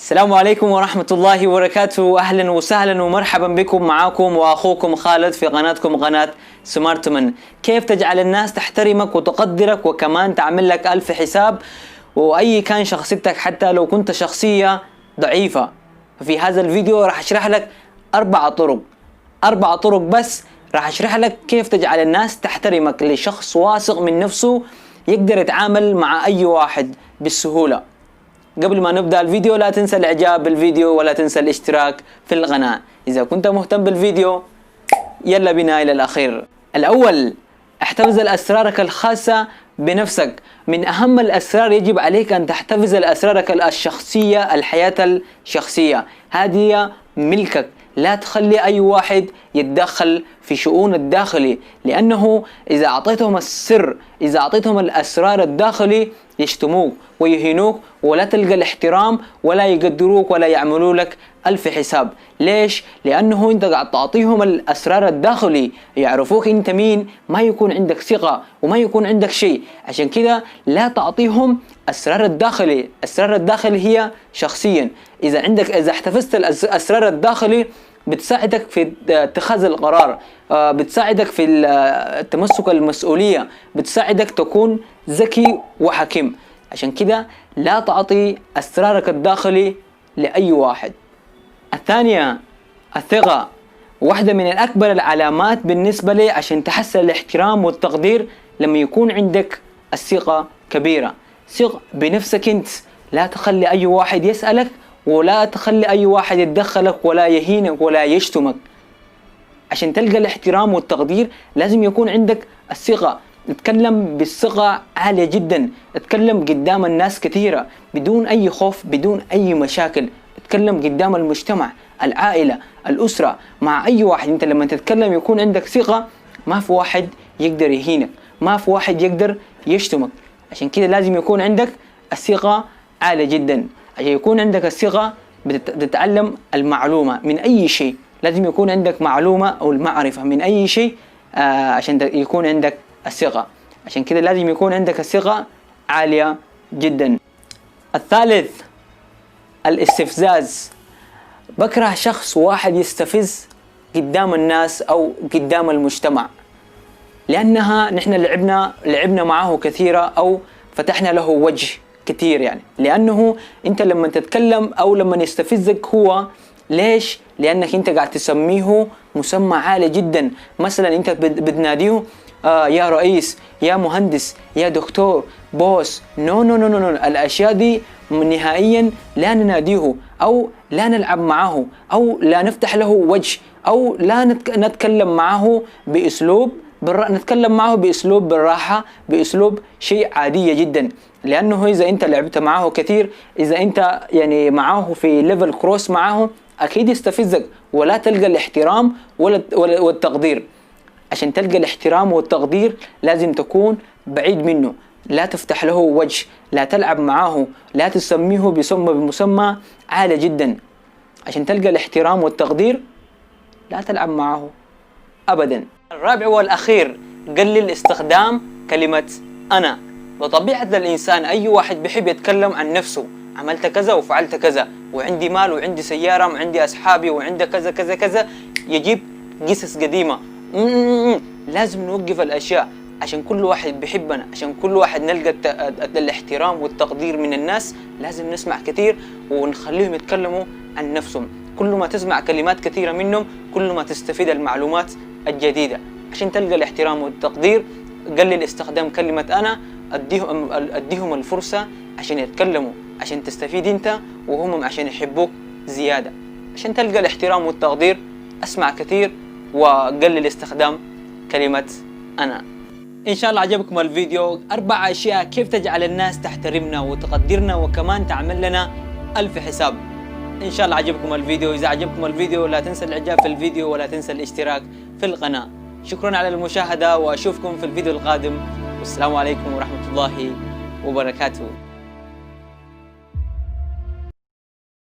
السلام عليكم ورحمة الله وبركاته. أهلا وسهلا ومرحبا بكم، معاكم وأخوكم خالد في قناتكم قناة سمارت مان. كيف تجعل الناس تحترمك وتقدرك وكمان تعمل لك ألف حساب، وأي كان شخصيتك حتى لو كنت شخصية ضعيفة. في هذا الفيديو راح أشرح لك 4 طرق، 4 طرق بس راح أشرح لك كيف تجعل الناس تحترمك، لشخص واثق من نفسه يقدر يتعامل مع أي واحد بالسهولة. قبل ما نبدأ الفيديو لا تنسى الإعجاب بالفيديو ولا تنسى الاشتراك في القناة إذا كنت مهتم بالفيديو. يلا بنا إلى الأخير. الأول، احتفظ لأسرارك الخاصة بنفسك. من أهم الأسرار يجب عليك أن تحتفظ لأسرارك الشخصية، الحياة الشخصية هذه ملكك، لا تخلي أي واحد يتدخل في شؤون الداخلي، لأنه إذا أعطيتهم السر، إذا أعطيتهم الأسرار الداخلي يشتموك ويهينوك، ولا تلقى الاحترام ولا يقدروك ولا يعملوا لك ألف حساب. ليش؟ لأنه أنت قاعد تعطيهم الأسرار الداخلي، يعرفوك أنت مين، ما يكون عندك ثقة وما يكون عندك شيء. عشان كده لا تعطيهم أسرار الداخلي. أسرار الداخلي هي شخصيا، إذا احتفظت الأسرار الداخلي بتساعدك في اتخاذ القرار، بتساعدك في التمسك المسؤولية، بتساعدك تكون ذكي وحكيم. عشان كده لا تعطي أسرارك الداخلي لأي واحد. الثانية، الثقة. واحدة من الأكبر العلامات بالنسبة لي عشان تحصل الاحترام والتقدير لما يكون عندك الثقة كبيرة. ثق بنفسك أنت، لا تخلي أي واحد يسألك ولا تخلي أي واحد يتدخلك ولا يهينك ولا يشتمك. عشان تلقى الاحترام والتقدير لازم يكون عندك الثقة. اتكلم بالثقة عالية جدا، اتكلم قدام الناس كثيرة بدون أي خوف، بدون أي مشاكل. اتكلم قدام المجتمع، العائلة، الأسرة، مع أي واحد. أنت لما تتكلم يكون عندك ثقة، ما في واحد يقدر يهينك، ما في واحد يقدر يشتمك. عشان كده لازم يكون عندك الثقة عالية جدا. عشان يكون عندك الثقة بتتعلم المعلومة من أي شيء، لازم يكون عندك معلومة أو المعرفة من أي شيء، عشان يكون عندك الثقة. عشان كده لازم يكون عندك الثقة عالية جدا. الثالث، الاستفزاز. بكره شخص واحد يستفز قدام الناس أو قدام المجتمع، لأنها نحن لعبنا معه كثيرة أو فتحنا له وجه كثير لأنه أنت لما تتكلم أو لما يستفزك هو، ليش؟ لأنك أنت قاعد تسميه مسمى عالي جدا. مثلا أنت بتناديه يا رئيس، يا مهندس، يا دكتور، boss. no no no no no، الأشياء دي نهائيا لا نناديه أو لا نلعب معه أو لا نفتح له وجه أو لا نتكلم معه بأسلوب نتكلم معه بأسلوب بالراحة، بأسلوب شيء عادية جدا. لأنه إذا أنت لعبت معه كثير، إذا أنت معه في level cross معه، أكيد يستفزك ولا تلقى الاحترام ولا والتقدير. عشان تلقى الاحترام والتقدير لازم تكون بعيد منه، لا تفتح له وجه، لا تلعب معاه، لا تسميه بمسمى عالي جدا. عشان تلقى الاحترام والتقدير لا تلعب معه أبدا. الرابع والأخير، قلل استخدام كلمة أنا. بطبيعة الإنسان أي واحد بيحب يتكلم عن نفسه، عملت كذا وفعلت كذا وعندي مال وعندي سيارة وعندي أصحابي وعندي كذا كذا كذا، يجيب قصص قديمة. لازم نوقف الأشياء عشان كل واحد بيحبنا، عشان كل واحد نلقى الاحترام والتقدير من الناس. لازم نسمع كثير ونخليهم يتكلموا عن نفسهم. كل ما تسمع كلمات كثيرة منهم كل ما تستفيد المعلومات الجديدة. عشان تلقى الاحترام والتقدير قلل استخدام كلمة أنا، أديهم الفرصة عشان يتكلموا، عشان تستفيد أنت وهم عشان يحبوك زيادة. عشان تلقى الاحترام والتقدير أسمع كثير وقلل استخدام كلمة أنا. إن شاء الله عجبكم الفيديو. 4 أشياء كيف تجعل الناس تحترمنا وتقدرنا وكمان تعمل لنا 1000 حساب. إن شاء الله عجبكم الفيديو. إذا عجبكم الفيديو لا تنسى الإعجاب في الفيديو ولا تنسى الاشتراك في القناة. شكرا على المشاهدة وأشوفكم في الفيديو القادم، والسلام عليكم ورحمة الله وبركاته.